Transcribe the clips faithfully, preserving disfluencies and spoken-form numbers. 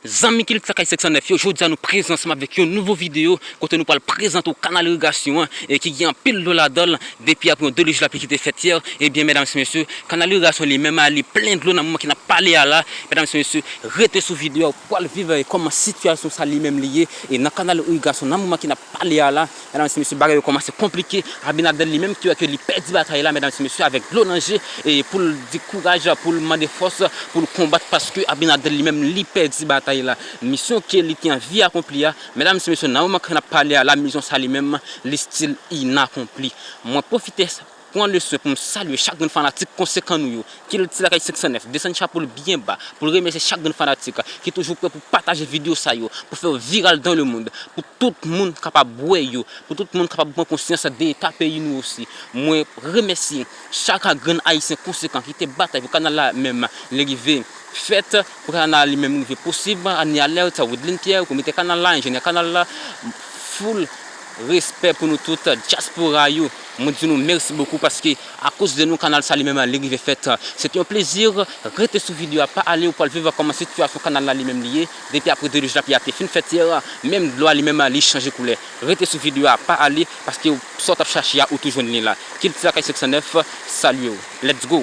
Zanmi Kilti Lakay senk san nèf yo, jodi a nou prezan ansanm avèk yon nouvo videyo kote nou pral prezante w kanal irigasyon an e ki gen anpil dlo ladan l depi apre yon delij lapli ki te fèt yè. Ebyen, medam e mesye, kanal irigasyon li menm a, li plen dlo nan moman ke n ap pale a la. Medam e mesye, rete sou videyo a, w pral viv, eh, kòman sitiyasyon sa li menm li ye. E nan kanal irigasyon, nan moman ke n ap pale a la, medam e mesye, bagay yo kòmanse konplike. Abinader li menm ki wè ke li pèdi batay la, medam e mesye, avèk dlo nan je, e pou l di kouraj, pou l mande fòs, pou l konbat, paske Abinader li menm li pèdi batay la. Misyon ke li te anvi akonpli a, medam e mesye, nan moman ke n ap pale a la, misyon sa li menm, li still inakonpli. Mwen pwofite pran le swen pou m salye chak grenn fanatik konsekan nou yo. Kilti Lakay senk san nèf desann chapo l byen ba pou l remèsye chak grenn fanatik ki toujou prè pou pataje videyo sa yo, pou fè yo viral dans le monde, pou tout moun kapab wè yo, pou tout moun kapab pran konsyans de eta peyi nou osi. Mwen remèsye chak grenn Ayisyen konsekan ki te batay pou kanal la menm li rive fèt, pou kanal la li menm rive posib. Ani Alerte, Widlin Pierre, komite kanal la, enjenyè kanal la, full respè pou nou tout, dyaspora yo. Mwen di nou mèsi bokou paske akoz de nou kanal sa li menm li rive fèt. Se te yon plezi. Rete sou videyo a, pa ale, ou pral viv kòman sitiyasyon kanal la li menm li ye. Depi apre delij lapli a te fin fèt yè, menm dlo a li menm li chanje koulè. Rete sou videyo a, pa ale, paske sa w t ap chache a, ou tou jwenn li la. Kilti Lakay senk san nèf, salye w. Let's go!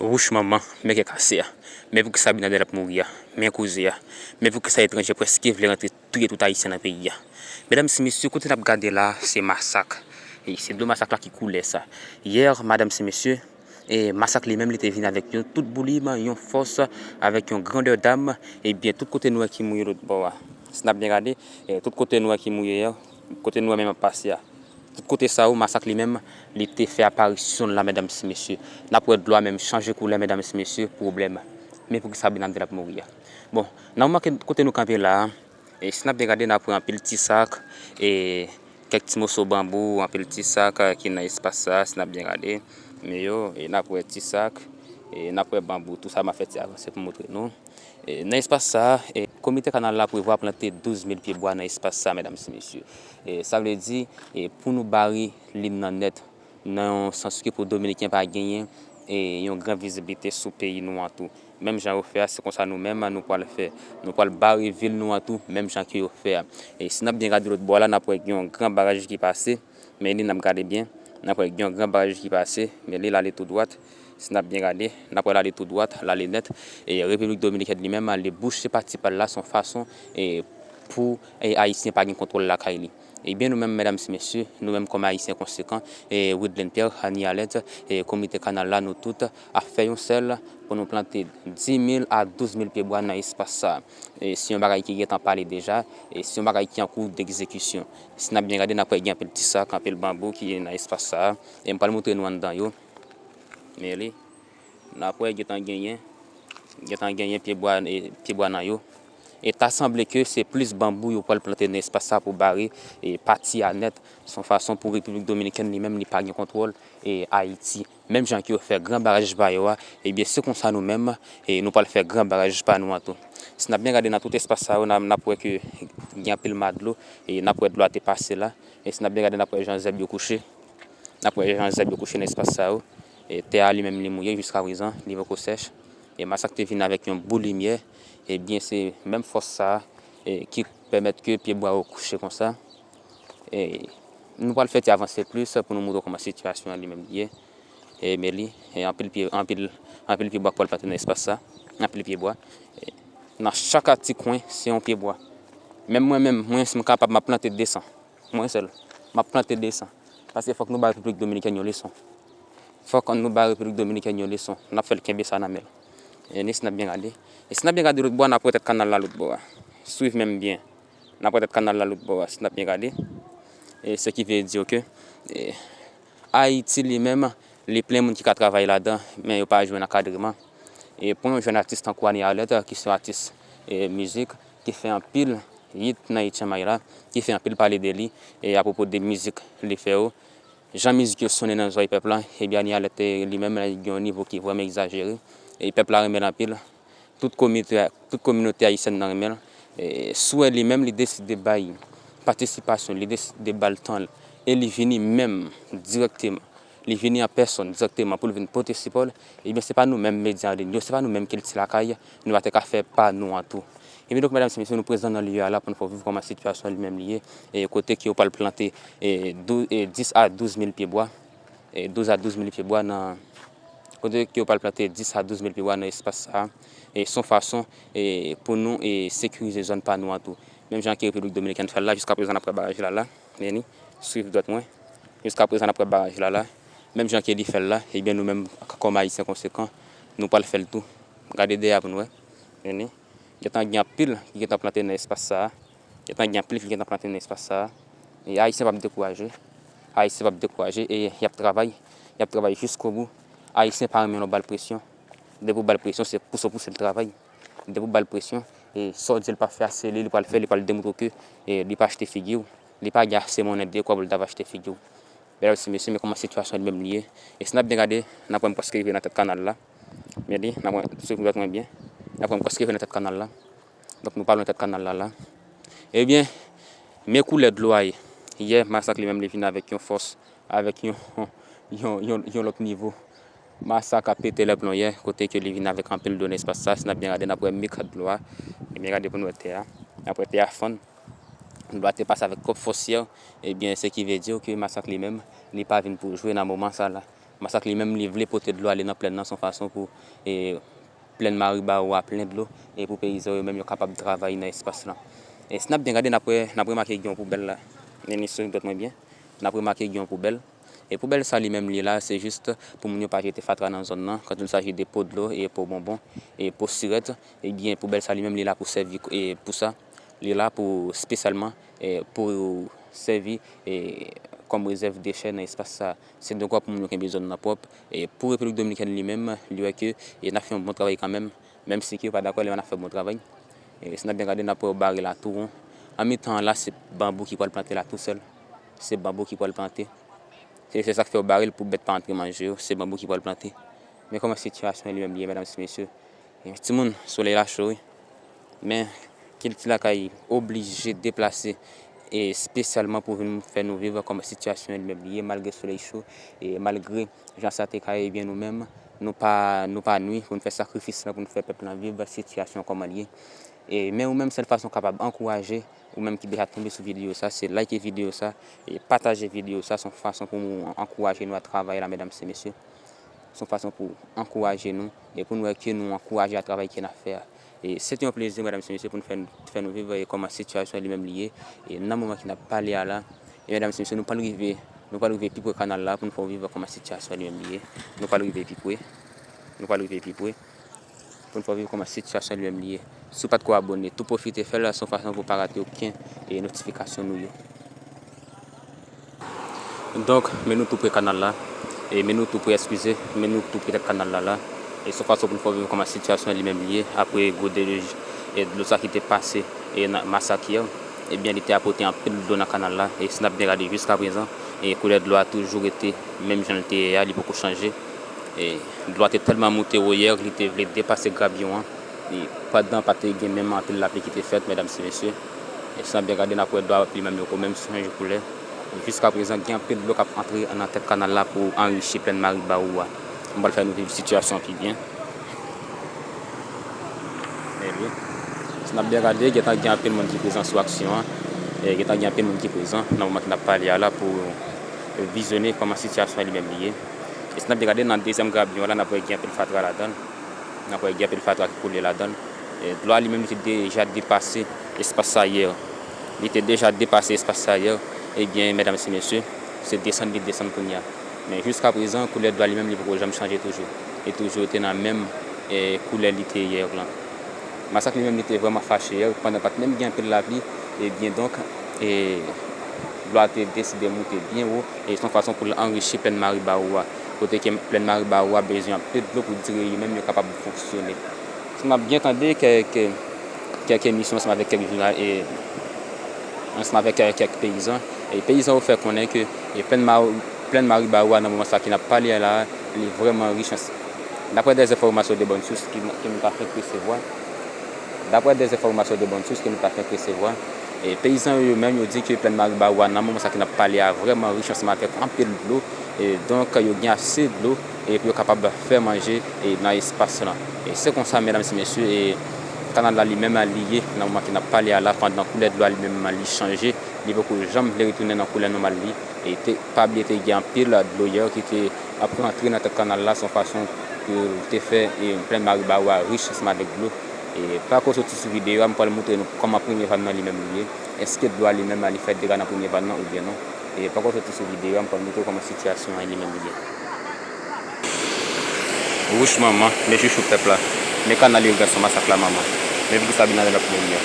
Wouch manman, men kè kase a. Men poukisa Abinader ap mouri a. Men koze a. Men poukisa etranje prèske vle rantre touye tout Ayisyen nan peyi a. Medam e mesye, kote n ap gade la, se masak. E se dlo masak la ki koule sa. Yè, medam e mesye, e masak li menm li te vin avèk yon tout boulim, yon fòs, avèk yon grandè dam. Ebyen, tout kote nou wè ki mouye lòt bò a. Si n ap byen gade, e tout kote nou wè ki mouye a, kote nou wè menm ap pase a. Tout kote sa yo, masak li menm, li te fè aparisyon l la, medam e mesye. N ap wè dlo a menm chanje koulè, medam e mesye, pwoblèm. Men poukisa Abinader ap mouri a. Bon, nan moman ke, kote nou kanpe la a, e si n ap byen gade, n ap wè anpil ti sak, e kèk ti moso banbou, anpil ti sak, e ki nan espas sa a, si n ap byen gade. Men yo, e n ap wè ti sak, e n ap wè banbou, tou sa m ap fè ti avanse pou montre nou. E nan espas sa a, e komite kanal la prevwa plante douz mil pye bwa nan espas sa a, medam e mesye. E sa vle di, e pou nou bare lim nan nèt, nan yon sans ke pou Dominiken pa genyen, e yon gran vizibilite sou peyi nou an tou. Menm jan yo fè a, se konsa nou menm, nou pral fè. Nou pral bare vil nou an tou, menm jan ke yo fè a. E si n ap byen gade lòt bò la, n ap wè gen yon gran baraj ki pase. Men li, n ap gade byen, n ap wè gen yon gran baraj ki pase, men li, l ale tou dwat. Si n ap byen gade, n ap wè l ale tou dwat, l ale nèt. E Repiblik Dominikèn li menm, li bouche pati pa l la, se yon fason, e, pou, e, Ayisyen pa gen kontwòl lakay li. Ebyen, nou menm, medam e mesye, nou menm kòm Ayisyen konsekan, e, Widlin Pierre, Ani Alerte, e, komite kanal la, nou tout ap fè yon sèl pou nou plante dis mil a douz mil pye bwa nan espas sa a. E se yon bagay ki gentan pale deja, e se yon bagay ki an kou degzekisyon. Si n ap byen gade, n ap wè gen anpil ti sak, anpil banbou ki nan espas sa a. E m pral montre nou anndan yo. Men li, n ap wè gentan genyen, gentan genyen pye bwa, e, pye bwa nan yo. E ta sanble ke se plis banbou yo pral plante nan espas sa pou bare, e, pati a nèt. Se yon fason pou Repiblik Dominikèn li menm li pa gen kontwòl, e, Ayiti. Menm jan ke yo fè gran baraj pa yo a, ebyen, se konsa nou menm, e, nou pral fè gran baraj pa nou an tou. Si n ap byen gade nan tout espas sa yo, n a, n ap wè ke gen anpil ma dlo, e n ap wè dlo a te pase la. E si n ap byen gade, n ap wè jan zèb yo kouche. N ap wè jan zèb yo kouche nan espas sa yo. E tè a li menm li mouye jiska prezan, li poko sèch. E masak te vin avèk yon boulimyè. Ebyen, se menm fòs sa a, e, ki pèmèt ke pye bwa yo kouche konsa. E nou pral fè ti avanse plis pou nou montre w kòman sitiyasyon an li menm li ye. E men li, e anpil pye, anpil, anpil pye bwa k pral plante nan espas sa. Anpil pye bwa. E nan chak ti kwen, se yon pye bwa. Menm mwen menm, mwen, si m kapab, m ap plante de san. Mwen sèl, m ap plante de san. Paske fòk nou bay Repiblik Dominikèn yon leson. Fòk nou bay Repiblik Dominikèn yon leson. N ap fè l kenbe sa nan men l. E ni si n ap byen gade. E si n ap byen gade lòt bò a, n ap wè tèt kanal la lòt bò a. Swiv menm byen. N ap wè tèt kanal la lòt bò a, si n ap byen gade. E se ki vle di ke, e, Ayiti li menm, li plen moun ki ka travay ladan, men yo pa jwenn ankadreman. E pou yon jèn atis tankou Ani Alerte, ki se yon atis, e, mizik, ki fè anpil hit nan Haitian May la, ki fè anpil pale de li, e apwopo de mizik li fè yo, jan mizik yo sonnen nan zòrèy pèp la, ebyen, Ani Alerte li menm, li gen yon nivo ki vrèman egzajere, e pèp la renmen l anpil. Tout kominote, tout kominote ayisyèn nan renmen l. E, si w wè li menm, li deside bay patisipasyon, li deside ba l tan l, e li vini menm dirèkteman Li vini an pèsòn dirèkteman pou l vin pote sipò l, ebyen, se pa nou menm medya an liy yo, se pa nou menm kilti lakay, nou pa te ka fè pa nou an tou. Ebyen, donk, medam e mesye, nou prezan nan lye a la pou n fè w viv kòman sitiyasyon an li menm li ye, e kote ke yo pral plante, e, dou-, e, dis a douz mil pye bwa, e, douz a douz mil pye bwa nan, kote ke yo pral plante dis a douz mil pye bwa nan espas sa a, e, se yon fason, e, pou nou, e, sekirize zòn pa nou an tou. Menm jan ke Repiblik Dominikèn fè l la, jiska prezan n ap wè baraj la la, men ni, swiv dwèt mwen. Jiska prezan n ap wè baraj la la. Menm jan ke li fè l la, ebyen nou menm, kòm Ayisyen konsekan, nou pral fè l tou. Gade dèyè pou n wè. Men ni, gentan gen anpil ki gentan plante nan espas sa a. Gentan gen anpil ki gentan plante nan espas sa a. E Ayisyen p ap dekouraje. Ayisyen p ap dekouraje e y ap travay. Y ap travay jiskobou. Ayisyen pa renmen lè w ba l presyon. Depi w ba l presyon, se pouse w pouse l travay. Depi w ba l presyon, e sa w di l p ap fè a, se li, li pral fè, li pral demontre w ke, e, li pa achte figi w. Li pa gen ase monnen de kòb pou l ta va achte figi w. Medam e mesye, men kòman sitiyasyon an li menm li ye. E si n ap byen gade, n ap wè m prèske rive nan tèt kanal la. Men li, n ap wè, swiv dwèt mwen byen. N ap wè m prèske rive nan tèt kanal la. Donk, nou pa lwen tèt kanal la la. Ebyen, men koulè dlo a ye. Yè, Masak li menm li vin avèk yon fòs, avèk yon, yon, yon, yon lòt nivo. Masak ap pete lè plon yè, kote ke li vin avèk anpil dlo nan espas sa. Si n ap byen gade, n ap wè mik dlo a. Ebyen, gade pou n wè tè a. N ap wè tè a fann. Dlo a te pase avèk twòp fòs yè. Ebyen, se ki vle di ke Masak li menm, li pa vin pou jwe nan moman sa la. Masak li menm, li vle pote dlo ale nan plèn nan, se yon fason pou, e, plèn Maribawo a plen dlo, e pou peyizan yo menm yo kapab travay nan espas lan. E si n ap byen gade, n ap wè, n ap remake gen yon poubèl la. Men ni sou dwèt mwen byen. N ap remake gen yon poubèl. E poubèl sa li menm li la, se jis pou moun yo pa jete fatra nan zòn nan, quand il s'agit de po dlo e po bonbon e po sirèt, ebyen, poubèl sa li menm li la pou sèvi, e, pou sa. Li la pou espesyalman, e, pou sèvi, e, kòm rezèv dechè nan espas sa. Se devwa pou moun yo kenbe zòn nan pwòp. E pou Repiblik Dominikèn li menm, li wè ke, e, n ap fè yon bon travay kanmenm, menm si ke yo pa dakò, li wè n ap fè bon travay. E si n ap byen gade, n ap wè yo bare la tou won. An mitan an la, se banbou ki pral plante la tou sèl. Se banbou ki pral plante. Se, se sa k fè yo bare l pou bèt pa antre manje yo. Se banbou ki pral plante. Men kòman sitiyasyon an li menm li ye, medam e mesye. E, timoun, solèy la cho, wi. Men, kilti lakay oblije deplase, e, espesyalman pou vin fè nou viv kòman sitiyasyon an li menm li ye, malgre solèy cho, e malgre jan sa te ka ye, ebyen, nou menm, nou pa, nou pa nwi pou n fè sakrifis la, pou n fè pèp lan viv sitiyasyon kòman l ye. E, men ou menm, sèl fason w kapab ankouraje, ou menm ki deja tonbe sou videyo sa, se like videyo sa, e pataje videyo sa, se yon fason pou nou ankouraje nou a travay la, medam e mesye. Se yon fason pou ankouraje nou, e pou nou wè ke nou ankouraje a travay ke n ap fè a. E se te yon plezi, medam e mesye, pou nou fè, fè nou viv, e, kòman sitiyasyon an li menm li ye, e nan moman ke n ap pale a la. E medam e mesye, nou pral rive, nou pral rive pi pre kanal la pou nou fè w viv kòman sitiyasyon an li menm li ye. Nou pral rive pi pre. Nou pral rive pi pre. Pou n fè w viv kòman sitiyasyon an li menm li ye. Si w pa t ko abòne, tou pwofite fè l, se yon fason pou w pa rate okenn, e, notifikasyon nou yo. Donk, men nou tou pre kanal la. E men nou tou pre, eskize, men nou tou pre tèt kanal la la. E se yon fason pou n fè w viv kòman sitiyasyon an li menm li ye, apre gwo delij, e dlo sa ki te pase, e nan Masak yè, ebyen, li te apòte anpil dlo nan kanal la. E si n ap byen gade jiska prezan, e koulè dlo a toujou rete menm jan l te ye a, li poko chanje. E dlo a te tèlman moute wo yè, li te vle depase grabyon an. E pandan pa te gen menm anpil lapli ki te fèt, medam e mesye. E si n ap byen gade, n ap wè dlo a li menm li poko menm chanje koulè. E jiska prezan, gen anpil dlo k ap antre nan tèt kanal la pou anrichi plèn Maribawo a. M pral fè nou viv sitiyasyon an pi byen. Men wi. Si n ap byen gade, gentan gen anpil moun ki prezan sou aksyon an. E gentan gen anpil moun ki prezan nan moman ke n ap pale a la pou vizyone kòman sitiyasyon an li menm li ye. E si n ap byen gade, nan dezyèm grabyon an la, n ap wè gen anpil fatra ladan l. N ap wè gen anpil fatra ki koule ladan l. E dlo a li menm, li te deja depase espas sa yè. Li te deja depase espas sa yè. Ebyen, medam e mesye, se desann li desann kounye a. Men jiska prezan, koulè dlo a li menm, li poko janm chanje toujou. Li toujou rete nan menm, e, koulè li te yè lan. Masak li menm, li te vrèman fache yè, pandan pa t menm gen anpil lapli, ebyen donk, e, dlo a te deside moute byen wo, e se yon fason pou l anrichi plèn Maribawo a. Kote ke plèn Maribawo a bezwen anpil dlo pou diri yo menm yo kapab fonksyone. Si n ap byen tande kèk, kèk emisyon ansanm avèk kèk jounal, e, ansanm avèk, e, kèk peyizan, e peyizan yo fè konnen ke, e, plèn Ma-, plèn Maribawo a nan moman sa ke n ap pale a la, li vrèman rich an, daprè dèzenfòmasyon de bòn sous ke, ke nou ta fenk resevwa, daprè dèzenfòmasyon de bòn sous ke nou ta fenk resevwa, E peyizan yo, yo menm, yo di ke plèn Maribawou a, nan moman sa ke n ap pale a, vrèman rich ansanm avèk anpil dlo. E donk, yo gen ase dlo e pou yo kapab fè manje e nan espas lan. E se konsa, medam e mesye, e kanal la li menm li ye nan moman ke n ap pale a la, pandan koulè dlo a li menm li chanje, li poko janm vle retounen nan koulè nòmal li. E te, pa bliye te gen anpil dlo yè ki te ap rantre nan tèt kanal la, se yon fason ke l te fè e plèn Maribawou a rich ansanm avèk dlo. E pa ko soti sou videyo a, m pral montre nou kòman premye vag nan li menm li ye. Èske dlo a li menm li fè dega nan premye vag nan oubyen non? E pa ko soti sou videyo a, m pral montre w kòman sitiyasyon an li menm li ye. Wouch manman, men chouchou pèp la, men kanal irigasyon Masak la manman, men poukisa Abinader ap mouri a,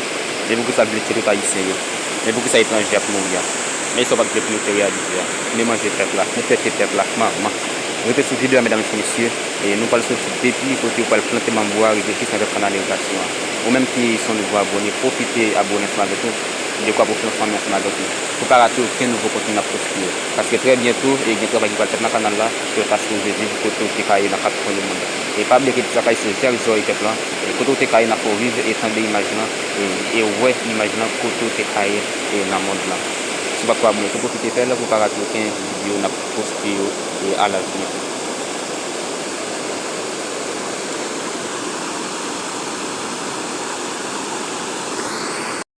men poukisa vle tye tout ayisyen yo, men poukisa etranje ap mouri a, men sa w pa t vle pou nou te reyalize a, men manje pèp la, men tete pèp la, manman. Rete sou videyo a medam e mesye, e nou pral soti depi kote yo pral plante manbo a rive jis nan tèt kanal irigasyon an. Ou menm ki se yon nouvo abòne, pwofite abòne ansanm avèk nou, dekwa pwofite yon fanmi ansanm avèk nou. Pou pa rate okenn nouvo kontni n ap poste yo. Paske trè byento, e gen travay ki pral fèt nan kanal la, pou yo ta sipoze viv kote yo te ka ye nan kat kwen lemonn. E pa bliye ke ti ayisyen, chak zòrèy pèp la, e kote w te ka ye n ap fè w viv e tande imaj lan, e, e wè imaj lan kote w te ka ye e nan mond lan. Si w pa t ko abòne, tou pwofite fè l pou pa rate okenn videyo n ap poste yo e alavni.